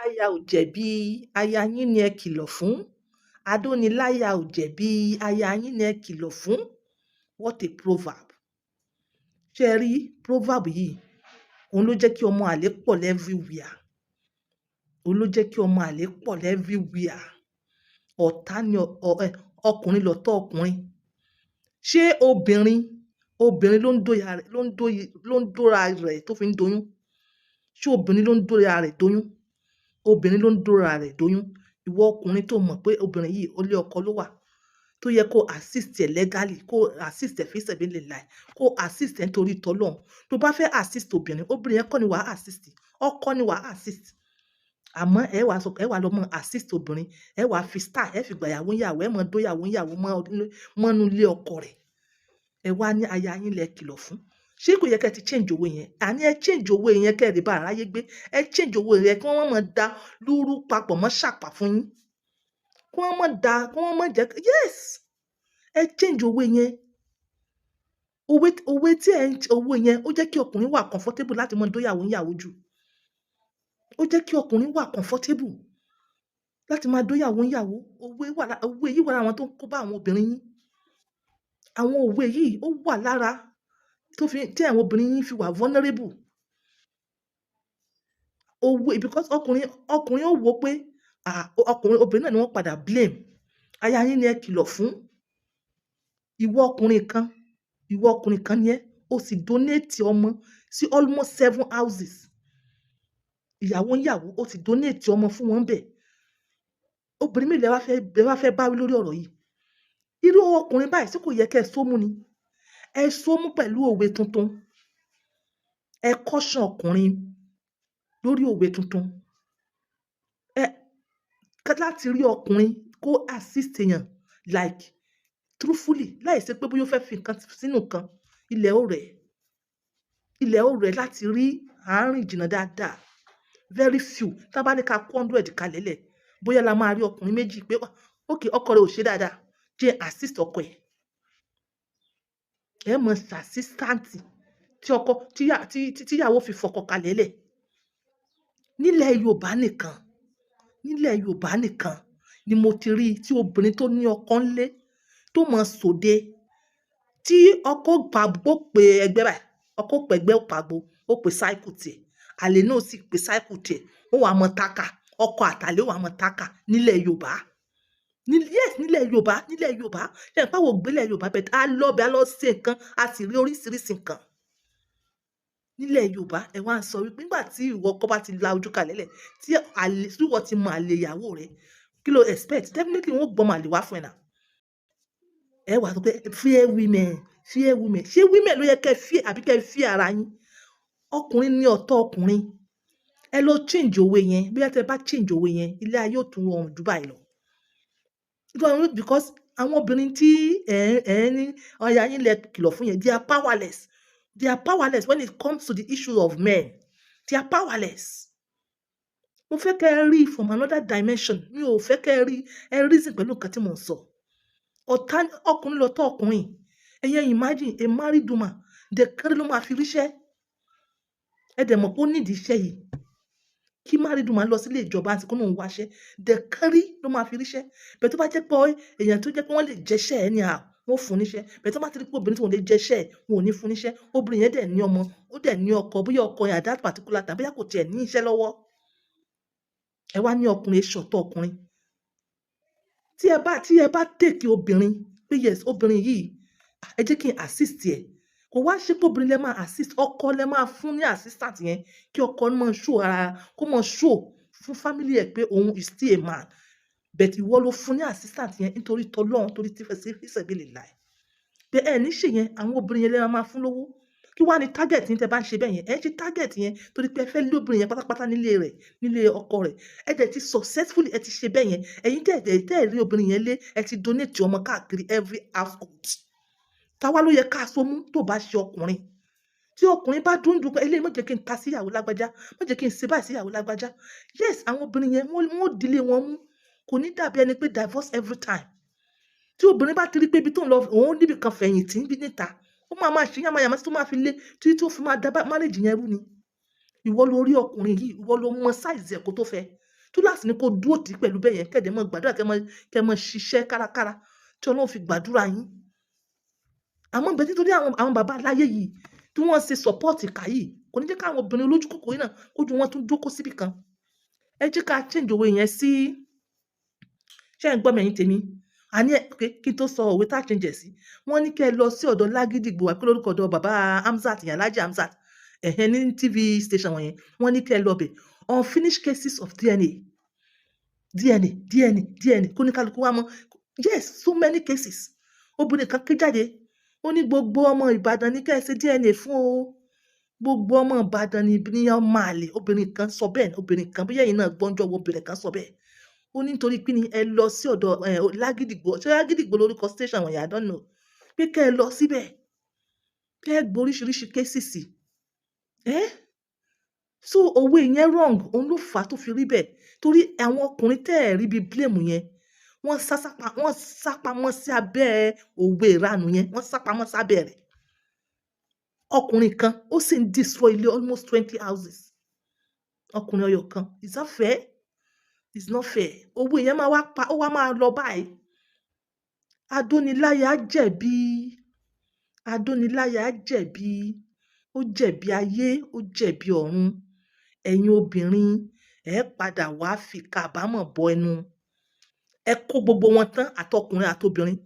Aya ò jẹ̀bi, aya yín ni ẹ kìlọ̀ fún. Adóniláyà ò jẹ̀bi, aya yín ni ẹ kìlọ̀ fún. What a proverb! Ṣé ẹ rí proverb yìí? Òun ló jẹ́ kí ọmọ àlè pọ̀ everywhere. Òun ló jẹ́ kí ọmọ àlè pọ̀ everywhere. Ọ̀tá ni ọkùnrin lọ̀tá ọkùnrin. Ṣé obìnrin ló ń dóya rẹ̀, ló ń dóra rẹ̀ tó fi ń doyún? Ṣé obìnrin ló ń dóra rẹ̀ doyún? Obìnrin ló ń dóra rẹ̀ doyún. Ìwọ ọkùnrin tó mọ̀ pé obìnrin yìí, ó lé ọkọ ló wà, tó yẹ kó assist ẹ legally, kó assist ẹ fi sabilillah, kó assist ẹ nítorí t'Ọlọ́run. Tó bá fẹ́ assist obìnrin, obìnrin yẹn kọ́ ni wàá assist, ọkọ ni wàá assist. Àmọ́ ẹ wá sọ, ẹ wá lọ mọ assist obìnrin, ẹ wá fi style, ẹ fi gbà ìyàwó ń yàwó, ẹ mọ dó ìyàwó ń yàwó mọ́ mọ́nú ilé ọkọ rẹ̀. Ẹ wá ní aya yín lẹ kìlọ̀ fún. Ṣé kò yẹ kí ẹ ti change òwe yẹn? Àní ẹ change òwe yẹn kí ẹ lè bá aráyé gbé. Ẹ change òwe yẹn kí wọ́n má da lúrú papọ̀ mọ́ ṣàpà fún yín. Kí wọ́n má da, kí wọ́n má jẹ́, yes! Ẹ change òwe yẹn. Òwe tí ẹ ń, òwe yẹn ó jẹ́ kí ọkùnrin wà comfortable láti mọ dó ìyàwó ń yàwó jù. Ó jẹ́ kí ọkùnrin wà comfortable láti máa dó ìyàwó ń yàwó. Òwe yìí wà lára àwọn tó ń kó bá àwọn obìnrin yín. Àwọn òwe yìí ó wà lára tó fi, tí àwọn obìnrin yín fi wà vulnerable. Òwe, because ọkùnrin ó wò pé, à, ọkùnrin, obìnrin náà ni wọ́n padà blame. Aya yín ni ẹ kìlọ̀ fún. Ìwọ ọkùnrin kan ni ẹ́, o sì donate ọmọ sí almost seven houses. Ìyàwó ń yàwó, o sì donate ọmọ fún wọn bẹ́ẹ̀. Obìnrin mélòó lẹ wá fẹ́ bá wí lórí ọ̀rọ̀ yìí? Irú ọkùnrin báyìí, ṣé kò yẹ kí ẹ só mú ni? Ẹ só mú pẹ̀lú òwe tuntun. Ẹ caution ọkùnrin lórí òwe tuntun. Ẹ láti rí ọkùnrin kó assist èèyàn like truthfully, láìsí pé bóyá ó fẹ́ fi nǹkan sínú nǹkan, ilẹ̀ ó rẹ̀, ilẹ̀ ó rẹ̀ láti rí àárín jìnnà dáadáa. Very few. Tá bá ní ká kó 100 kalẹ̀ lẹ̀, bóyá la máa rí ọkùnrin méjì pé, "Okay, ọkọ rẹ̀ ò ṣe dáadáa, jẹ́ assist ọkọ ẹ̀." Ẹ mọ̀ assistant tí ọkọ, tí ìyàwó fi fọkọ kalẹ̀ lẹ̀. Nílẹ̀ Yorùbá nìkan, nílẹ̀ Yorùbá nìkan ni mo ti rí tí obìnrin tó ní ọkọ ńlé, tó mọ̀ sóde, tí ọkọ pàgbó pé ẹgbẹ́ báyìí, ọkọ pé ẹgbẹ́ ó pàgbó, ó pè cycle tiẹ̀, àlè náà sì pè cycle tiẹ̀, ó wà mọ tákà, ọkọ àtàlè ó wà mọ tákà nílẹ̀ Yorùbá. Ní, yes, nílẹ̀ Yorùbá, nílẹ̀ Yorùbá. Ṣé ẹ pé àwọn ò gbé nílẹ̀ Yorùbá, but a lọ bẹ̀, a lọ ṣe nǹkan, a sì rí oríṣiríṣi nǹkan. Nílẹ̀ Yorùbá, ẹ wá ń sọ wípé nígbà tí ìwọ ọkọ bá ti la ojú kalẹ̀ lẹ̀, tí àlè, tí ìwọ ti mọ àlè ìyàwó rẹ, kí lo expect? Definitely wọ́n ó gbọ́mọ àlè wá fún ẹ now. Ẹ wá sọ pé fear women, fear women. Ṣé women ló yẹ kí ẹ fear àbí kí ẹ fear ara yín? Ọkùnrin ní ọ̀tá ọkùnrin. Ẹ lọ change òwe yẹn. Bóyá tí ẹ bá change òwe yẹn, ilé ayé ó tún rọrùn jù báyìí lọ. Because àwọn obìnrin tí ẹ ní aya yín lẹ kìlọ̀ fún yẹn, they are powerless. They are powerless when it comes to the issue of men. They are powerless. Mo fẹ́ kí ẹ rí from another dimension. Mi ò fẹ́ kí ẹ rí, ẹ reason pẹ̀lú nǹkan tí mò ń sọ. Ọ̀tá, ọkùnrin lọ̀tá ọkùnrin. Ẹ̀yin imagine a married woman, dẹ̀kẹ́rẹ́ ló máa fi ríṣẹ́. Ẹ dẹ̀ mọ̀ pé ó need iṣẹ́ yìí. Kí married woman lọ sí ilé ìjọba àti kó lóun wáṣẹ́, dẹ̀kẹ́rẹ́ ló máa fi ríṣẹ́. But tó bá jẹ́ pé èèyàn tó jẹ́ pé wọ́n lè jẹ́ṣẹ́ anyhow, wọ́n fún níṣẹ́. But tó bá ti rí pé obìnrin tí wọ́n lè jẹ́ṣẹ́, wọn ò ní fún níṣẹ́. Obìnrin yẹn dẹ̀ ní ọmọ, ó dẹ̀ ní ọkọ, bóyá ọkọ yẹn at that particular time, bóyá kò tiẹ̀ ní iṣẹ́ lọ́wọ́. Ẹ wá ní ọkùnrin ṣọ̀tọ̀ ọkùnrin. Tí ẹ bá take obìnrin pé yes, obìnrin yìí, ẹ jẹ́ kí n assist ẹ. Kò wá ṣe pé obìnrin lẹ máa assist, ọkọ lẹ máa fún ní assistant yẹn, kí ọkọ máa show ara, kó máa show fún family ẹ pé òun is still a man. But ìwọ ló fún ní assistant yẹn nítorí t'Ọlọ́run, torí tí fẹ́ sí fisabilillah. Pé ẹ ní ṣe yẹn, àwọn obìnrin yẹn lẹ máa fún lówó. Kí wá ní target yín tí ẹ bá ń ṣe bẹ́ẹ̀ yẹn? Ẹ ń ṣe target yẹn torí pé ẹ fẹ́ lé obìnrin yẹn pátápátá nílé rẹ̀, nílé ọkọ rẹ̀. Ẹ dẹ̀ ti successfully, ẹ ti ṣe bẹ́ẹ̀ yẹn. Ẹ̀yin tẹ́ ẹ tẹ́ ẹ rí obìnrin yẹn lé, ẹ ti donate ọmọ káàkiri every household. Táwá ló yẹ ká so mú tó bá ṣe ọkùnrin? Tí ọkùnrin bá dùn dùn pé eléyìí, má jẹ́ kí n ta sí ìyàwó lágbájá, má jẹ́ kí n ṣe báyìí sí ìyàwó lágbájá. Yes, àwọn obìnrin yẹn wọ́n ó dílé wọn mú. Kò ní dàbí ẹni pé divorce every time. Tí obìnrin bá ti rí pé ibi tó ń lọ, òun níbi kan fẹ̀yìntì níbi níta, ó máa máa ṣe yàmàyàmá tí tó máa fi lé, tí tó fi máa dá marriage yẹn rú ni. Ìwọ ló rí ọkùnrin yìí, ìwọ ló mọ size ẹ̀ kó tó fẹ́. Túláàsì ni kó dúró tì í pẹ̀lú bẹ́ẹ̀ yẹn, kẹ́ẹ̀dẹ̀ mọ́ gbàdúrà, kẹ́ mọ́ ṣiṣẹ́ kárakára tí Ọlọ́run fi gbàdúrà yín. Àmọ́ bẹ́ẹ̀, nítorí àwọn bàbá aláyé yìí tí wọ́n ṣe support ìkà yìí, kò ní jẹ́ káwọn obìnrin olójú kòkòrò yìí náà kójú wọn tún jókòó síbì kan. Ẹ jẹ́ ká change òwe yẹn sí. Ṣé ẹ̀ ń gbọ́ mi, ẹ̀yin tèmi? Àní ẹ pé kí n tó sọ òwe tá change ẹ̀ sí, wọ́n ní kí ẹ lọ sí ọ̀dọ̀ Lágídìgbò, àbí kí lórúkọ ọ̀dọ̀ bàbá Hamzat yẹn, Alhaji Hamzat, ẹ̀hẹ́n, ní TV station wọ̀nyẹn. Wọ́n ní kí ẹ lọ bẹ̀, unfinished cases of DNA, DNA, DNA, DNA, kó ní kálukú wá mọ̀. Yes, so many cases. Obìnrin kan ké jáde, ó ní gbogbo ọmọ Ìbàdàn ní kẹ́ ẹ ṣe DNA fún o, gbogbo ọmọ Ìbàdàn ní ọmọ àlè. Obìnrin kan sọ bẹ́ẹ̀. Obìnrin kan, bóyá ẹ̀yin náà gbọ́njọ́ wo, obìnrin kan sọ bẹ́ẹ̀. Ó ní nítorí pé ní ẹ lọ sí ọ̀dọ̀ ẹ Lágídìgbò, ṣé Lágídìgbò lórúkọ station wọ̀nyí? I don't know, pé kẹ́ ẹ lọ síbẹ̀, kẹ́ ẹ gbọ́ oríṣiríṣi cases ẹ́. So òwe yẹn wrong, òun ló fà á tó fi rí bẹ́ẹ̀, torí àwọn ọkùnrin tẹ́ ẹ̀ rí bí blame yẹn, wọ́n sápamọ́ sí abẹ́ òwe ìranù yẹn, wọ́n sápamọ́ sábẹ́ rẹ̀. Ọkùnrin kan, ó sì ń destroy ilé almost 20 houses, ọkùnrin ọyọ kan. Is that fair? It's not fair. Owó yẹn máa wá pa, ó wá máa lọ báyìí: adóniláyà jẹ̀bi, adóniláyà jẹ̀bi, ó jẹ̀bi ayé, ó jẹ̀bi ọ̀run. Ẹ̀yin obìnrin, ẹ padà wá fi kábàámọ̀ bọ ẹnu. Ẹ kó gbogbo wọn tán, àtọkùnrin àtobìnrin.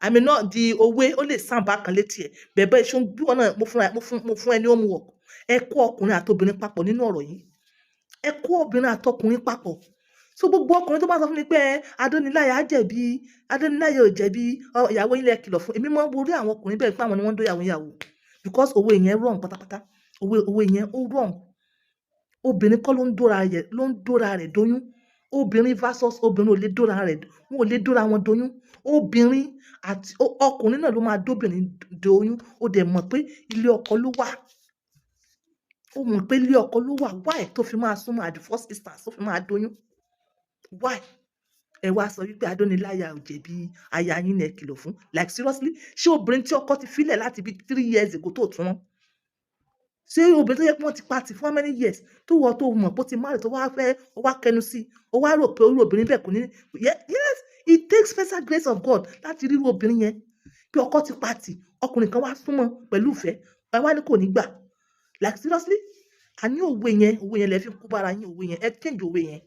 Àmì náà di òwe, ó lè sàn bákan létí ẹ bẹ́ẹ̀ bẹ́ẹ̀. Ṣó bí wọn náà, mo fún ẹ ní homework. Ẹ kó ọkùnrin àtobìnrin papọ̀ nínú ọ̀rọ̀ yìí, ẹ kó obìnrin àtọkùnrin papọ̀. So gbogbo ọkùnrin tó bá sọ fún mi pé adóniláyà jẹ̀bi, adóniláyà ò jẹ̀bi, ìyàwó yín lẹ kìlọ̀ fún. Èmi máa ń borí àwọn ọkùnrin bẹ́ẹ̀ pé àwọn ni wọ́n ń dóyàwó ìyàwó, because òwe yẹn wrong pátápátá. Òwe yẹn, ó wrong. Obìnrin kọ́ ló ń dóra rẹ̀ dóyún. Obìnrin versus obìnrin ò lè dóra rẹ̀, wọn ò lè dóra wọn dóyún. Obìnrin àti ọkùnrin náà ló máa dóbìnrin dóyún. Ó dẹ̀ mọ̀ pé ilé ọkọ ló wà, ó mọ̀ pé ilé ọkọ ló wà. Why tó fi máa súnmọ́ at the first instance, tó fi máa dóyún? Why? Ẹ wá sọ wípé adóniláyà ò jẹ̀bi, aya yín ni ẹ kìlọ̀ fún. Like, seriously? Ṣé obìnrin tí ọkọ ti filẹ̀ láti bí 3 years ago tó tún wọn, ṣé obìnrin tó yẹ pé wọ́n ti pa tì fún how many years, tó wọ́ tó mọ̀ pé ó ti marry, tó wá fẹ́, ó wá kẹnu sí, ó wá rò pé irú obìnrin bẹ́ẹ̀ kò ní? Yes, it takes special grace of God láti rí irú obìnrin yẹn, pé ọkọ ti pa tì, ọkùnrin kan wá súnmọ́ pẹ̀lú ìfẹ́, ẹ wá ní kò ní gbà. Like, seriously? Àní òwe yẹn, òwe yẹn lẹ fi ń kó bára yín. Òwe yẹn, ẹ change òwe yẹn.